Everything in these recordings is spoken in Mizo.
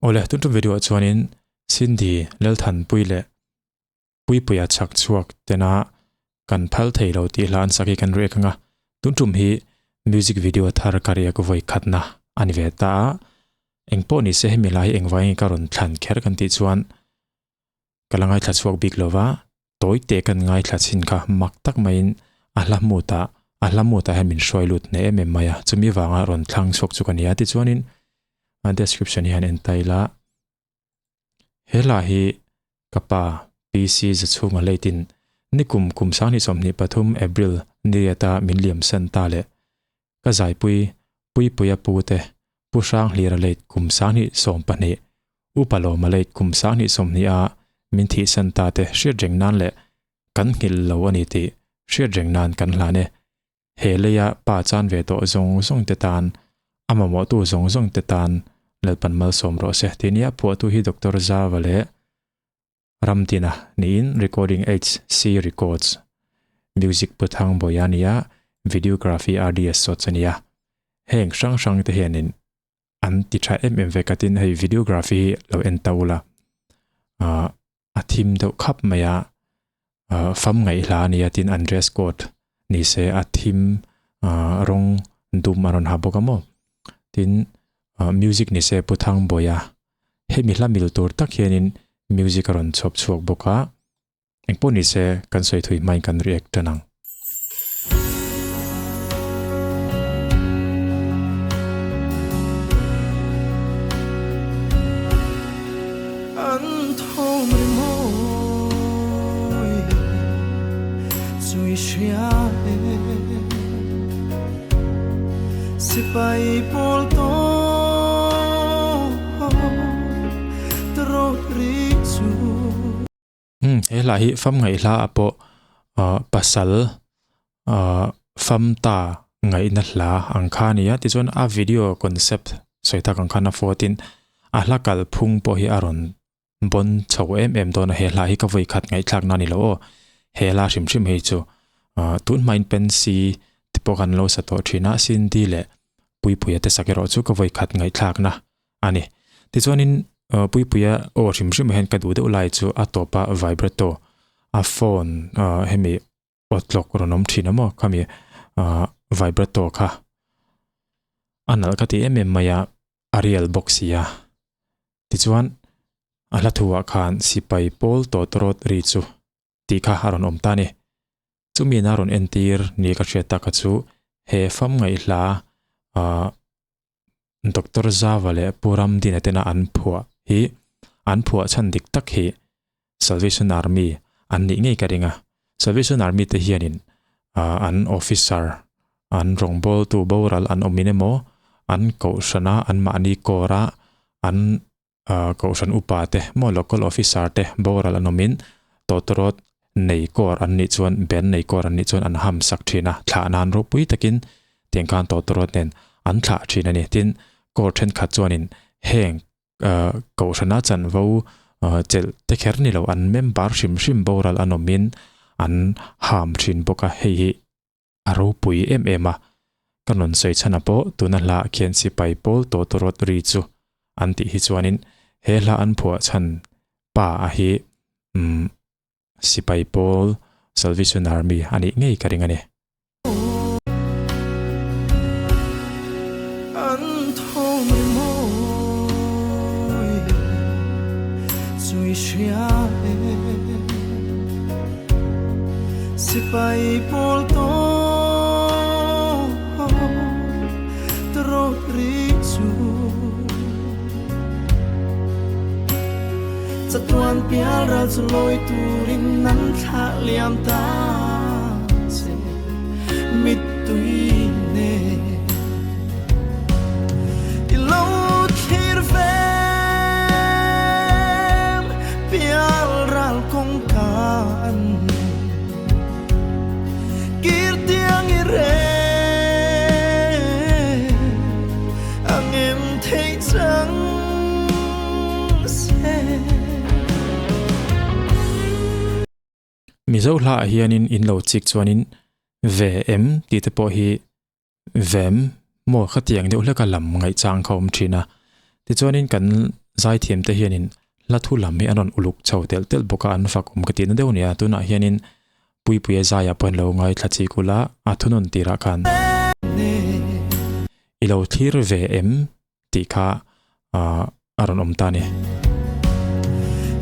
Awle, tun tum video ah chuanin Cindy Lalthanpui leh Puipuia chhak chhuak tena kan phal thei lo tih hla an sak hi kan riak anga, tun tum hi music video thar ka riak vawi khatna a ni ve ta a, engpawh ni se hemi hla hi engvai nge ka rawn thlan kher kan tih chuan ka la ngaithla chhuak bik lova, tawi te kan ngaithla chhin kha mak tak maiin a hla hmut ah a hla hmut ah hian min hruai lut hneh em em mai a, chumi vanga rawn thlang chhuak chu ka ni a, tichuanin a description hi han en ta ila he hla hi ka pa PC Zachhunga leitin nikum kum 2023 April niriata min liam san ta leh ka zaipui Puipuia pu te Pu Hranghlira late kum 2020 Upa Lawma late kum 2020 a min thihsan ta te hriat reng nan leh kan nghilh lo a ni tih hriat reng nan kan hlan e. He leia pa chan ve tawh zawng zawng te tan, a mamawhtu zawng zawng te tan Lalpan malsawm rawh se tih nia phuahtu hi Doctor Zava leh Ramtina niin Recording HC Records Music Puthang Bawia nia Videography RDS Sots a nia. Heng hrang hrang te hianin an ti tha em em ve katin hei videography hi lo en ta ula ah a thim deuh khap mai a ah fam ngaih hla a nia tin an dress code ni se a thim ah rawng dum a rawn ha bawk a maw tin ah music ni se Pu Thangbawiha hemi hla mil tur tak hianin music a rawn chhawp chhuak bawk a. Engpawh ni se kan sawi thui hmain kan react tan ang. An thawm ri mawi chui hria e Sipai pawl tawp trawt ri chu. Umm he hla hi fam ngaih hla ah pawh ah pasal ah fam ta ngaihna hla ang kha a ni a tichuan a video concept sawi tak ang khan a fawt in a hla kalphung pawh hi a rawn bawn chho em em dawn a he hla hi ka vawi khat ngaihthlak na a ni lo aw he hla hrim hrim hei chu ah tun hmain pensi te pawh kan lo sa tawh thin a Cindy leh Puipuia te sak erawh chu ka vawi khat ngaihthlak na a ni. Tichuanin Puipuia aw hrim hrim hian ka duh deuh lai chu a tawpa vibrato a phone hemi aw tlawk rawn awm thin a maw khami vibrato kha a nalh ka ti em em mai a, a real bawk si a. Tichuan a hla thuah khan sipai pawl tawtawrawt ri chu tih kha a rawn awm ta a ni. Chumi in a rawn entir ni ka hriat tak kha chu he fam ngaihhla ah Doctor Zava leh Pu Ramdina tena an phuah hi an phuah chhan dik tak hi Salvation Army an nih ngei ka ring a. Salvation Army te hianin ah an officer an rawngbawltu boral an awmin emaw an kohhrana anmahni kawra an Kohhran upa te maw local officer te boral an awmin tawtawrawt nei kawr an nih chuan ben nei kawr an nih chuan an ham sak thin a, thlah nan ropui takin tiang khan tawtawrawt nen an thlah thin a ni. Tin, kawr thenkhat chuanin heng Kohhrana chanvo chelh te kher ni lo an member hrim hrim boral an awmin an ham thin bawk a, hei hi A ropui em em a, ka rawn sawi chhan a pawh tuna hla khian sipai pawl tawtawrawt ri chu an tih hi chuanin he hla an phuah chhan pa a hi umm sipai pawl Salvation Army a nih ngei ka ring a ni. An thawm ri mawi chui hria e. Sipai pawl tawp trawt ri chu Chatuan pial ral chu lawi turin an thlah liam ta che mittui nen I lo thlir vem pial ral kawngka an kir tiang i reng ang em thei chang se. Mizo hla ah hianin in lo chik chuanin ve em tih te pawh hi Vem, maw khatiang deuh hleka lam ngaihchang kha awm thin a. Tichuanin kan Zaithiam te hianin hla thu lam hi an rawn uluk chho telh telh bawk a, an fak awm ka tihna deuh a ni a, tunah hianin Puipuia zaiah pawh an lo ngaithla chik ula, a thunawn tirah khan i lo thlir ve em tih kha a rawn awm ta a ni.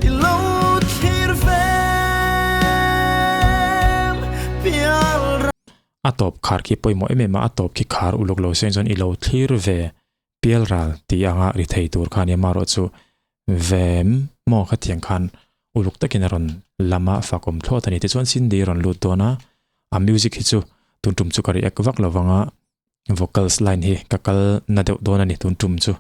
I lo thlir ve em pial ram. A tawp khar khi pawimawh em em a, a tawp khi khar uluk lo seng chuan i lo thlir ve pial ral tih anga ri thei tur kha a nia marawh chu vem maw khatiang khan uluk takin a rawn lam a fakawm thlawt a ni. Tichuan Cindy a rawn lut dawn a, a music hi chu tun tum chu ka react vak lo vang a, vocals line hi ka kal na deuh dawn a ni tun tum chu.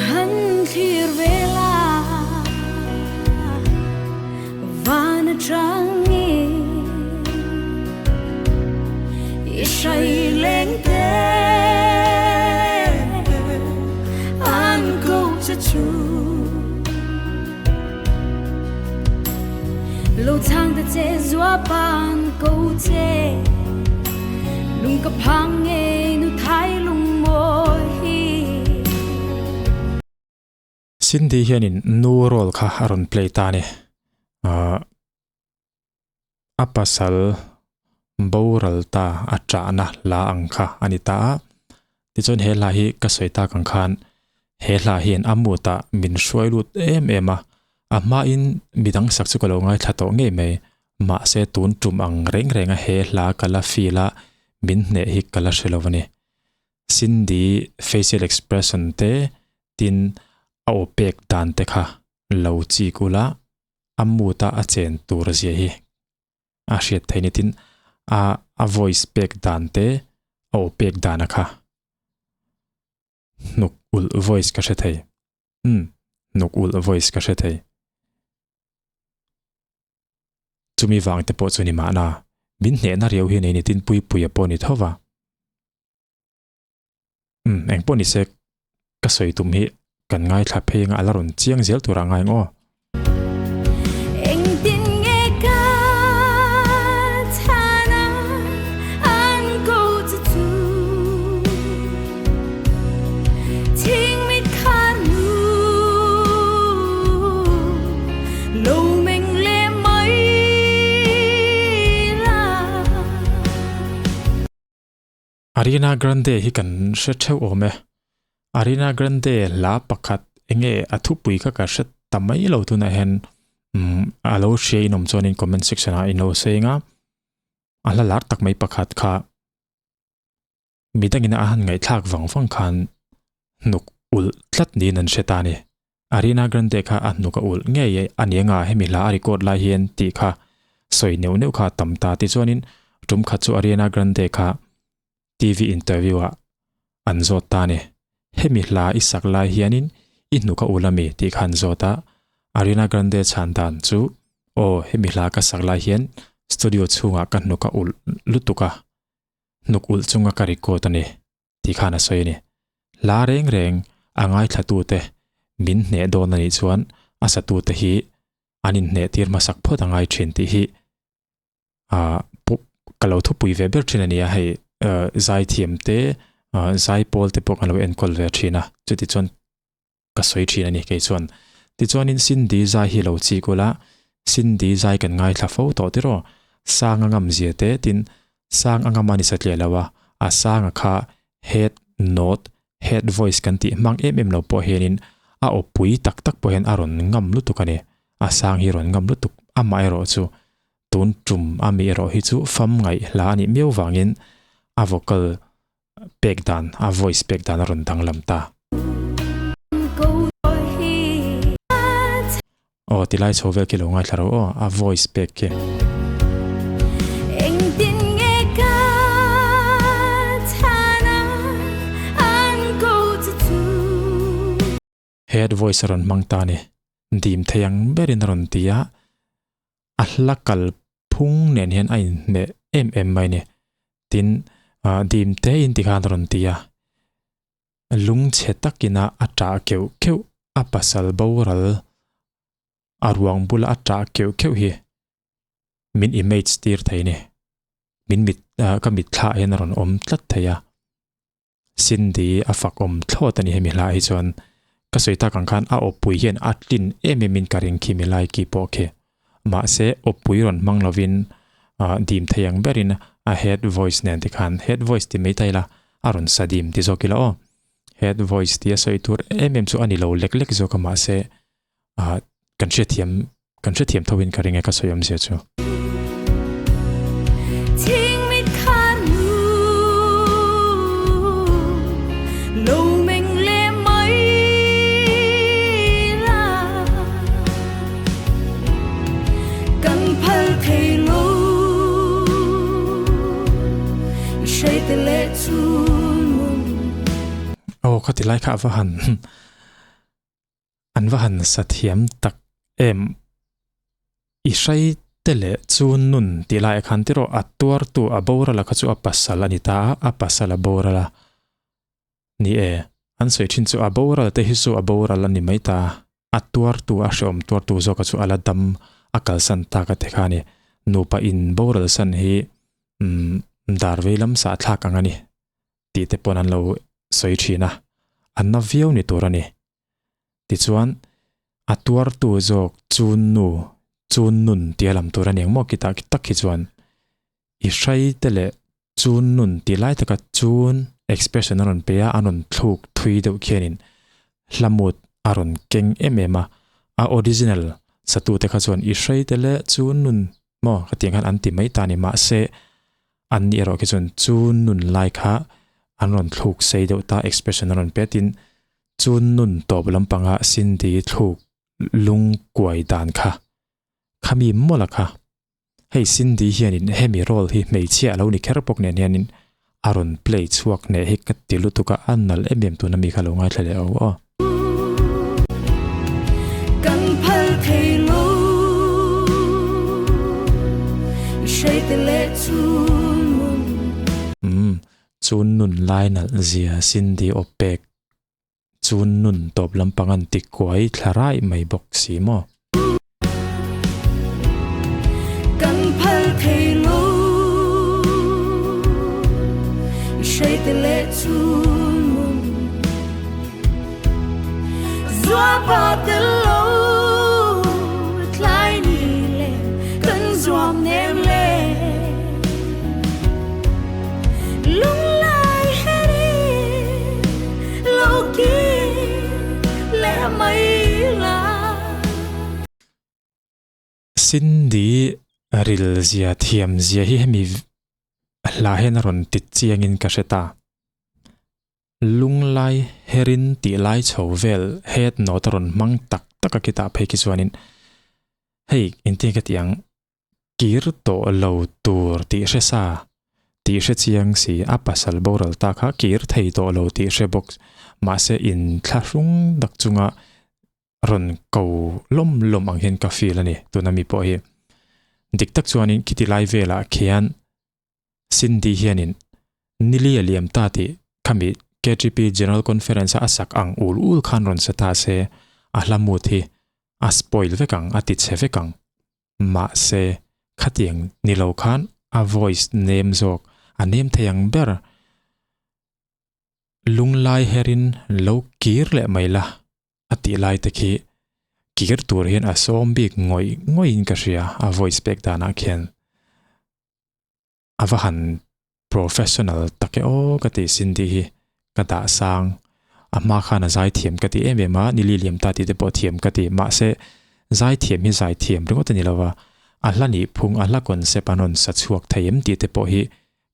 Han thlir vel a van atangin i hrai leng te an ko che chu. Lo chang ta che zua pan ko che lung ka phang nge nu thai lung mawi hi. Cindy hianin nu role kha a rawn play ta a ni. Ahh a pasal boral ta a chahna hla ang kha a ni ta a. Tichuan he hla hi ka sawi tak ang khan he hla hian a mood ah min hruai lut em em a, a hmain midang sak chu ka lo ngaithla tawh ngei mai. Mahse tun tum ang reng reng a he hla ka la feel a min hneh hi ka la hre lo a ni. Cindy facial expression te tin a aw pek dan te kha lo chik ula a mood a a chen tur zia hi a hriat theih ni tin a a voice pek dan te a aw pek dan a kha hnuk ulh voice ka hre thei umm hnuk ulh voice ka hre thei chumi vang te pawh chu ni mahna min hnehna riau hi nei ni tin Puipuia pawh ni tho va umm engpawh ni se ka sawi tum hi kan ngaithla phei anga a la rawn chiang zel tur a ngai ang aw. Engtin nge ka chhan a an ko che chu Thing mit khan nu lo meng le mai la. Ariana Grande hi kan hre theuh awm e. Ariana Grande hla pakhat enge a thupui kha ka hre ta mai lo tunah hian umm a lo hria in awm chuanin comment section ah in lo sawi anga a hla lar tak mai pakhat kha midangin a han ngaihthlak vang vang khan hnuk ulh tlat niin an hre ta a ni. Ariana Grande kha a hnuk a ulh ngei a ni anga hemi hla a record lai hian tih kha sawi neuh neuh kha a tam ta. Tichuanin tum khat chu Ariana Grande kha TV interview ah an zawt ta a ni. Hemi hla i sak lai hianin i hnuk a ulh ami tih kha an zawt a. Ariana Grande chhan dan chu aw hemi hla ka sak lai hian studio chhungah ka hnuk a ulh lutuk a, hnuk ulh chunga ka record a ni. tih khan a sawi a ni. Hla reng reng a ngaithlatute min hneh dawn a nih chuan a satute hi an inhneh tir hmasak phawt a ngai thin tih hi ah ka lo thupui ve ber thin a ni a, hei zaithiam te zaipawl te pawh kan lo enkawl ve thin a, chuti chuan ka sawi thin a ni kei chuan. Tichuanin Cindy zai hi lo chik ula, Cindy zai kan ngaithla fo tawh tiraw? Sang a ngam zia te tin sang a ngam a ni satliah lo a, a sanga kha head note, head voice kan tih hmang em em lo pawh hianin a aw pui tak tak pawh hian a rawn ngam lutuk a ni. A sang hi rawn ngam lutuk amaherawh chu tun tum a mi erawh hi chu fam ngaih hla a nih miau vangin a vocal pek dan, a voice pek dan a rawn danglam ta. Aw tilai chho vel khi lo ngaithla ro aw, a voice pek khi. Head voice a rawn hmang ta a ni. Dim thei ang berin a rawn ti a, a hla kal phung nen hian a inhneh em em mai a ni. Tin, dim te in ti khan a rawn ti a. Lungchhe takina a ṭah keuh keuh a pasal boral a ruang bula a ṭah keuh keuh hi min image tir thei ni. Min mit ka mitthla ah hian a rawn awm tlat thei a. Cindy a fak awm thlawt a ni hemi hla hi chuan ka sawi tak ang khan a awpui hian a tlin em em in ka ring khi mi lai ki pawh khi. Mahse awpui rawn hmang lovin dim thei ang berin a head voice nen tikhan head voice ti mai ta ila a rawn sa dim ti zawk ila aw. Head voice tia sawi tur em em chu a ni lo lek lek zawk a mahse kan hrethiam kan hrethiam tho in ka ring e ka sawi awmzia chu. Aw khati lai kha a va han An va han sa thiam tak em. I hrai te leh chu nun tih lai ah khan tiraw a tuartu a boral a kha chu a pasal a ni ta a, a pasal a boral a ni e. An sawi thin chu a boral te hi chu a boral a ni mai ta, a tuartu a hreawm tuartu zawk a chu a la dam a kalsan tak a ti kha a ni. Nupa in boral san hi umm dar vei lam sah thlak ang a ni tih te pawn an lo sawi thin a, an na viau ni tur a ni. Tichuan, a tuartu zawk chu nu, chu nun tia lam tur a ni ang maw kitah tak hi chuan i hrai te leh chu nun tih lai taka chun expression a rawn pe a, a rawn thluk thui deuh khianin hlamut a rawn keng em em a, a original satute kha chuan i hrai te leh chu nun maw ka tih ang khan an ti mai ta a ni mahse an ni erawh khi chuan chu nun lai kha an rawn thluk sei deuh ta expression a rawn pe a tin Chu nun tawp lampanga Cindy thluk lung kuai dan kha khami mawla kha. Hei Cindy hianin hemi role hi hmeichhia a lo ni kher bawk nen hianin a rawn play chhuak hneh hi ka ti lutuk a, a nalh em em tuna mi kha lo ngaithla leh au aw. Kan phal thei lo i hreite leh chun nun. Umm chu nun lai nalh zia Cindy aw pek Chu nun tawp lampang an ti kuai thla raih mai bawk si maw? Kan phal thei lo i hreite leh chun mun zuapa tel lo tlai ni le kan zuam nem le. Lunglai herin lo kir leh mai la. Cindy ril zia thiam zia hi hemi hla hian a rawn ti chiangin ka hre ta. Lunglai herin tih lai chho vel head note a rawn hmang tak tak a kitah phei khi chuanin hei engtin ka tih ang Kir tawh lo tur tih hre sa, tih hre chiang si, a pasal boral ta kha kir thei tawh lo tih hre bawk, mahse in thlahrung dak chunga rawn ko lawm lawm ang hian ka feel a ni tuna mi pawh hi. Dik tak chuanin khiti lai velah khian Cindy hianin nili a liam ta tih khami KTP General Conference a a sak ang ul ul khan rawn sa ta se a hla mut hi a spoil vek ang, a ti chhe vek ang. Mahse, khatiang ni lo khan a voice nem zawk a nem thei ang ber. Lunglai herin lo kir leh mai la a tih lai te khi kir tur hian a sawm bik ngawih ngawihin ka hria a voice pek danah khian. A va han professional tak e aw ka tih Cindy hi ka dah sang a hma khan a zaithiam ka ti em em a nili liam ta tih te pawh thiam ka ti mahse zaithiam hi zaithiam ringawt a ni lo va a hla nih phung a hla concept an rawn sa chhuak thei em tih te pawh hi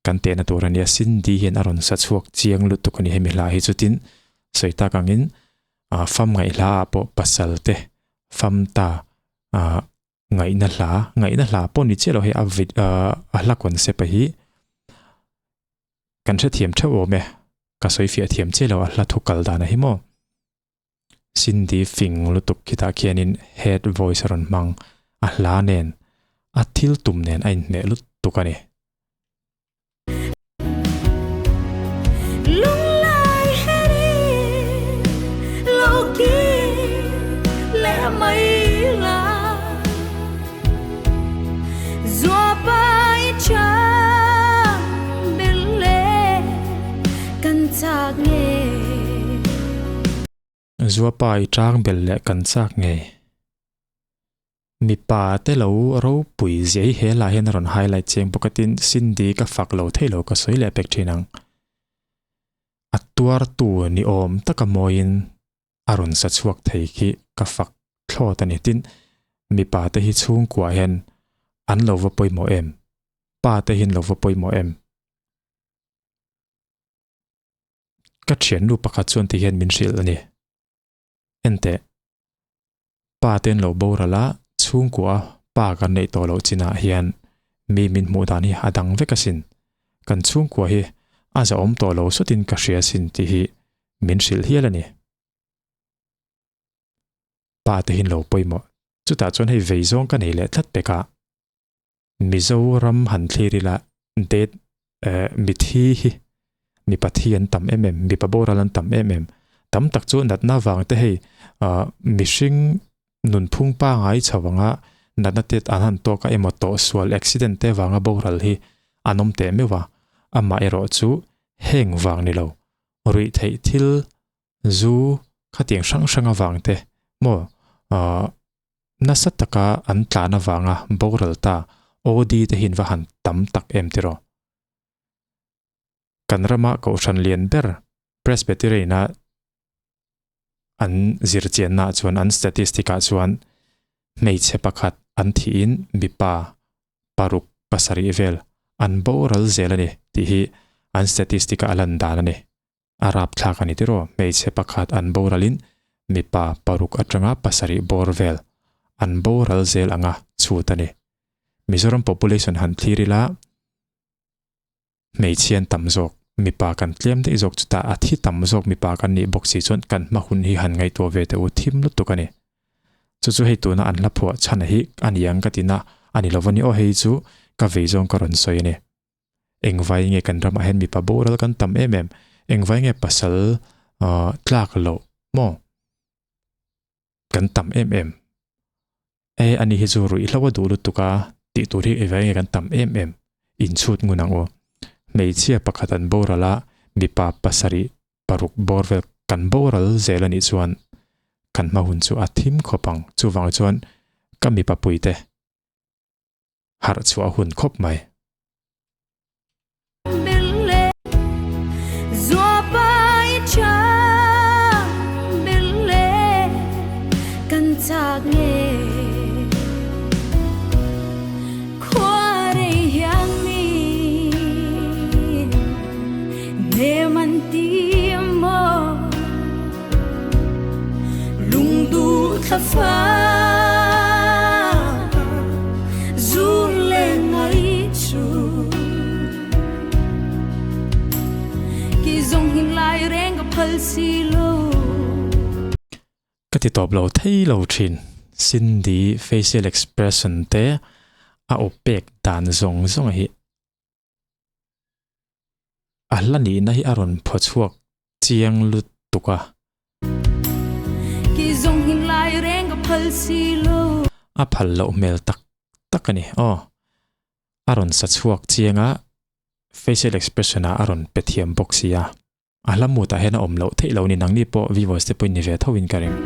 kan tehna tur a nia Cindy hian a rawn sa chhuak chiang lutuk a ni hemi hla hi chutin sawi tak angin fam ngaih hla ah pawh pasal te fam ta ah Ngaihna hla, ngaihna hla pawh ni chiah lo hei a vid a hla concept a hi kan hrethiam theuh awm e, ka sawi fiah thiam chiah lo a hla thu kal dan a hi maw. Cindy fing lutuk khitah khianin head voice a rawn hmang a hla nen a thil tum nen a inhmeh lutuk a ni. Lunglai herin. Zuapa i tang bel leh kan chak ngei. Mipa te lo ropui zia hi he lah hian a rawn highlight chiang bawk a tin Cindy ka fak lo thei lo ka sawi leh pek thin ang. A tuartu ni awm taka mawiin a rawn sa chhuak thei khi ka fak thlawt a ni. Tin, mipa te hi chhungkua hian an lo va pawimawh em? Pa te hi an lo va pawimawh em? Ka thiannu pakhat chuan ti hian min hrilh a ni. Enteh, pa te an lo boral a, chhungkua pa kan neih tawh loh chinah hian mi min hmuh dan hi a dang vek asin. Kan chhungkua hi a zahawm tawh lo sawtin ka hria asin tih hi min hrilh hial a ni. Pa te hi an lo pawimawh. Chutah chuan hei vei zawng ka nei leh tlat pek a. Mizoram han thlir ila date eh mithi hi mipa thi an tam em em mipa boral an tam em em tam tak chu natna vang te hei ah mihring nunphung pangai chho anga natna te an han tawk a emaw tawhsual accident te vanga boral hi an awm teh meuh a amaherawh chu heng vang ni lo ruih theih thil zu khatiang hrang hrang avang te maw ah Nasa taka an tlan avanga boral ta OD te hian va han tam tak em tiraw? Kan rama kohhran lian ber Presbyterian-a an zirchiannaah chuan an statistic-ah chuan hmeichhe pakhat an thihin mipa paruk pasarih vel an boral zel a ni tih hi an statistic-a a lan dan a ni. A rapthlak a ni tiraw, hmeichhe pakhat an boralin mipa paruk atanga pasarih bawr vel an boral zel anga chhut a ni. Mizoram population han thlir ila hmeichhia an tam zawk, mipa kan tlem daih zawk chutah a thi tam zawk mipa kan nih bawk si chuan kan hma hun hi han ngaihtuah ve teh u thim lutuk a ni. Chu chu hei tuna an hla phuah chhan hi a ni ang ka ti na a ni lo va ni aw hei chu ka vei zawng ka rawn sawi a ni. Engvai nge kan ramah hian mipa boral kan tam em em? Engvai nge pasal tlak loh maw kan tam em em? E ani hi chu ruihhlo a duh lutuk a tih tur hi engvai nge kan tam em em? Inchhut ngun ang u. Hmeichhia pakhat an boral a, mipa pasarih paruk bawr vel kan boral zel a nih chuan kan hma hun chu a thim khawp ang. Chuvang chuan ka mipa puite harh chhuah hun khawp mai. Ka ti tawp lo thei lo thin. Cindy facial expression te a aw pek dan zawng zawng hi A hla nihna hi a rawn phaw chhuak chiang lutuk a. A phal loh hmel tak tak a ni. Aw. A rawn sa chhuak chiang a, facial expression ah a rawn pe thiam bawk si a. A hla mut ah hian a awm loh theih lo ni nangni pawh viewers te pawhin ni ve tho in ka ring.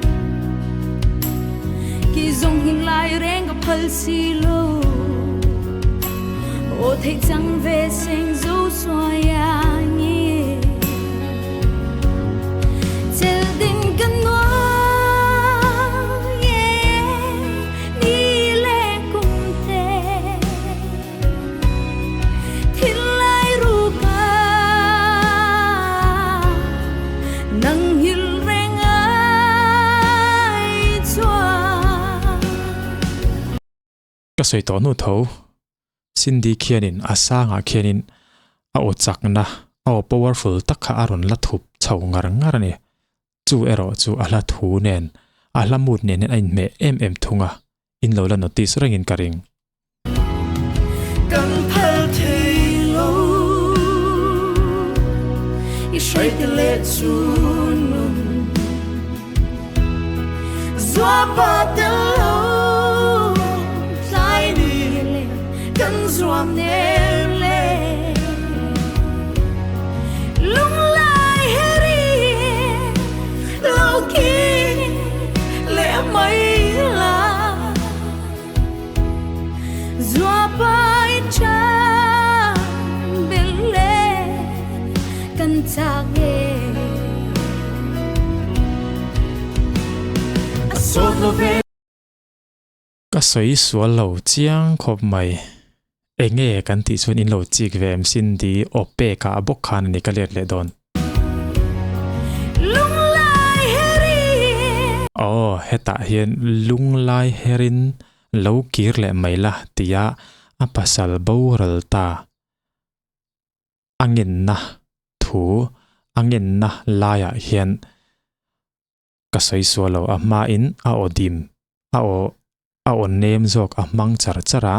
Ka sawi tawh hnu tho, Cindy khianin a sangah khianin a aw chakna, a aw powerful tak kha a rawn la thup chho ngar ngar a ni. Chu erawh chu a hla thu nen, a hla mood nen hian a inhmeh em em thung a. In lo la notice rengin ka ring. Kan phal thei lo i hraite leh chu nun zuapa tel lo tlai ni leh kan zuam nen le lunglai heri lo ki. Ka sawi sual lo chiang khawp mai. Enge kan tih chuan in lo chik ve em Cindy aw pek ah bawk khan a ni ka let leh dawn. Aw hetah hian lunglai herin lo kir leh mai la tia a pasal boral ta. A ngenna thu a ngenna laiah hian ka sawi sual lo a hmain a aw dim a aw a aw nem zawk a hmang char char a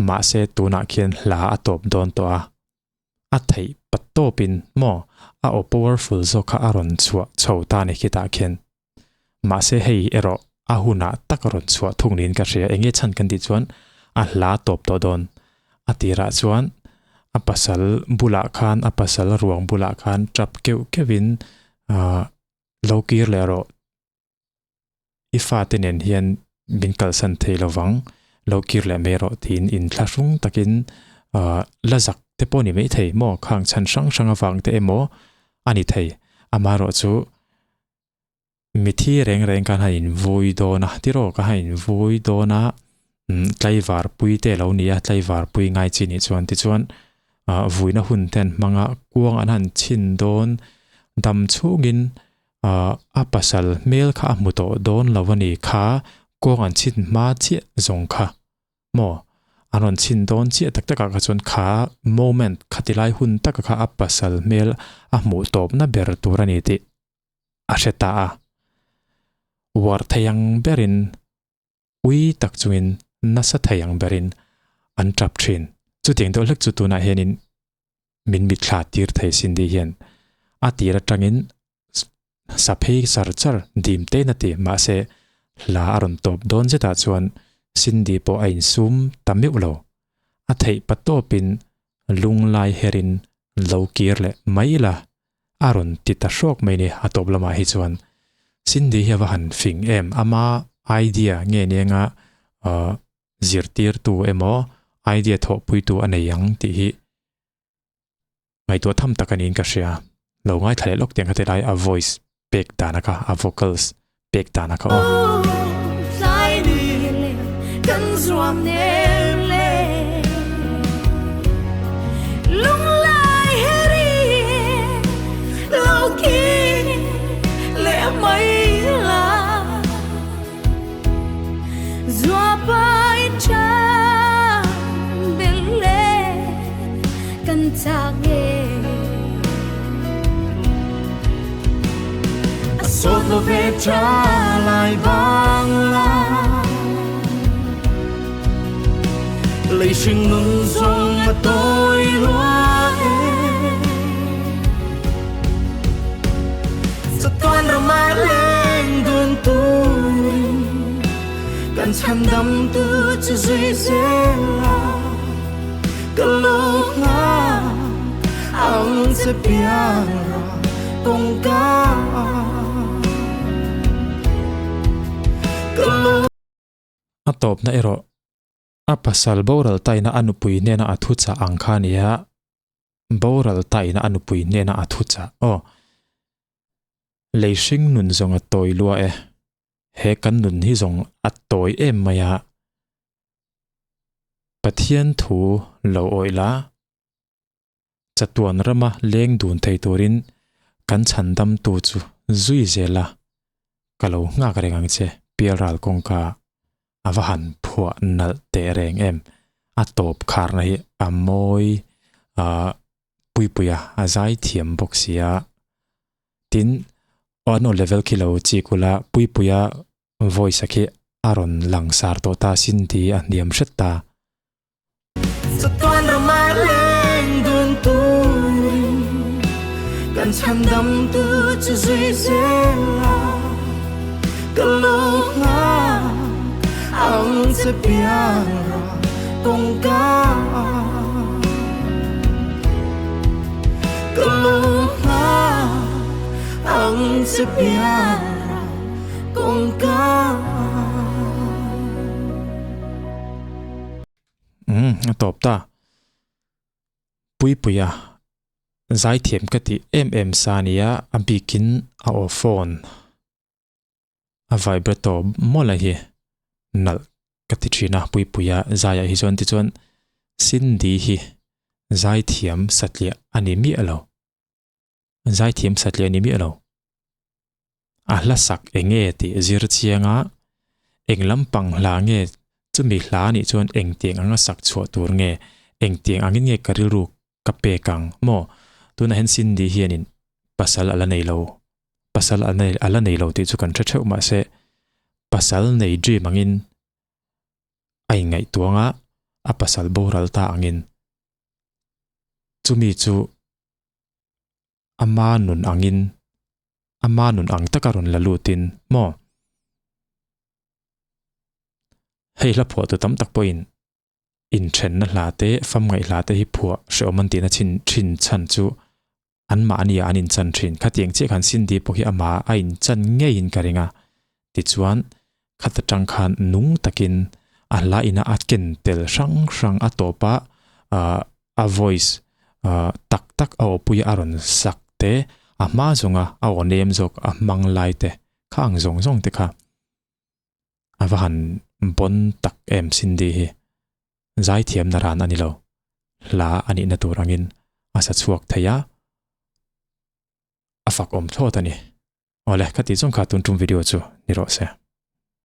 mahse tunah khian hla a tawp dawn tawh a a theih pat tawpin maw a aw powerful zawk kha a rawn chhuah chho ta ni khitah khian mahse hei erawh a hunah tak a rawn chhuah thung niin ka hria enge chhan kan tih chuan a hla tawp tawh dawn a tirah chuan a pasal bulah khan a pasal ruang bulah khan tap keuh keuhin ahh lo kir leh rawh i fate nen hian min kalsan thei lovang lo kir leh mai rawh tiin inthlahrung takin ahh la zak te pawh a ni mai thei maw khang chhan hrang hrang avang te emaw a ni thei amaherawh chu mithi reng reng khan a invui dawn a tiraw ka han invui dawn a umm tlaivar pui te a lo ni a tlaivar pui ngai chi nih chuan tichuan ah vuina hun te an hmang a kuang an han chhin dawn dam chhungin ah a pasal hmel kha a hmu tawh dawn lo a ni kha kuang an chhin hma chiah zawng kha maw an rawn chhin dawn chiah tak takah kha chuan kha moment khatilai hun taka kha a pasal hmel a hmuh tawpna ber tur a ni tih a hre ta a uar thei ang berin ui tak chungin nasa thei ang berin an tap thin. Chutiang deuh hlek chu tunah hianin min mitthla tir thei Cindy hian a tir atangin sa phei char char dim te na ti mahse hla a rawn tawp dawn zetah chuan Cindy pawh a insum ta meuh lo. A theih pa tawpin lunglai herin lo kir leh mai ila a rawn ti ta hrawk mai ni a tawp lamah hi chuan Cindy hi a va han fing em ama idea nge nenga ahh zirtirtu emaw idea thawhpuitu a nei ang tih hi ngaihtuah tham tak a niin ka hria lo ngaithla leh lawk tiang kha ti lai a voice pek dan a kha a vocals pek dan a kha aw. A tawpna erawh a pasal boral taina a nupui hnena a thuchah ang kha a ni a, boral taina a nupui hnena a thuchah aw. Lei hring nun zawng a tawi lua e. He kan nun hi zawng a tawi em mai a. Pathian thu lo awih la, chatuan rama leng dun thei turin kan chhandamtu chu zui zel a, ka lo nghak reng ang che Pialral kawngka a va han phuah nalh teh reng em. A tawp kharna hi a mawi ah Puipuia a zai thiam bawk sia. Tin, aw an aw level khi lo chik ula Puipuia voice a khi a rawn lang sar tawh ta sin ti a hniam hret ta. Chatuan rama leng dun turin kan chhandam tu chu zui zel a ka lo nghak ang che piang ra kawngka ka lo nghak ang che piang ra kawngka. Umm a tawp ta. Puipuia zaithiam ka tih em em sa nia a bikin a aw phone. A vibrato mawlh a hi nalh ka ti thin a Puipuia zaiah hi chuan tichuan Cindy hi zaithiam satliah a ni miah lo. Zaithiam satliah a ni miah lo. A hla sak eng nge tih zir chianga eng lampang hla nge chumi hla anih chuan engtiang anga sak chhuah tur nge engtiang angin nge ka rilru ka pek ang maw? Tunah hian Cindy hianin pasal a la nei lo, pasal a nei a la nei lo tih chu kan hre theuh mahse pasal nei dream angin a inngaihtuang a, a pasal boral ta angin chumi chu ama nun angin ama nun ang taka rawn la lutin maw? Hei hla phuahtu tam tak pawhin Inthenna hla te, famngaih hla te hi phuah hrehawm an tihna chin thin chhan chu anmahni ah an inchan thin. Khatiang chiah khan Cindy pawh hi amah a inchan ngeiin ka ring a. Tichuan, khat atang khan nung takin a hla ina a ken tel hrang hrang a tawp a, a voice tak tak a awpui a rawn sak te, a hma zawnga a aw nem zawk a hmang lai te kha ang zawng zawng te kha. A va han bon tak em Cindy hi. Zaithiamna ran a ni lo. Hla a nihna tur angin a sa chhuak thei a, a fak awm thlawt a ni. Awle, ka tih zawng kha tun tum video chu ni rawh se.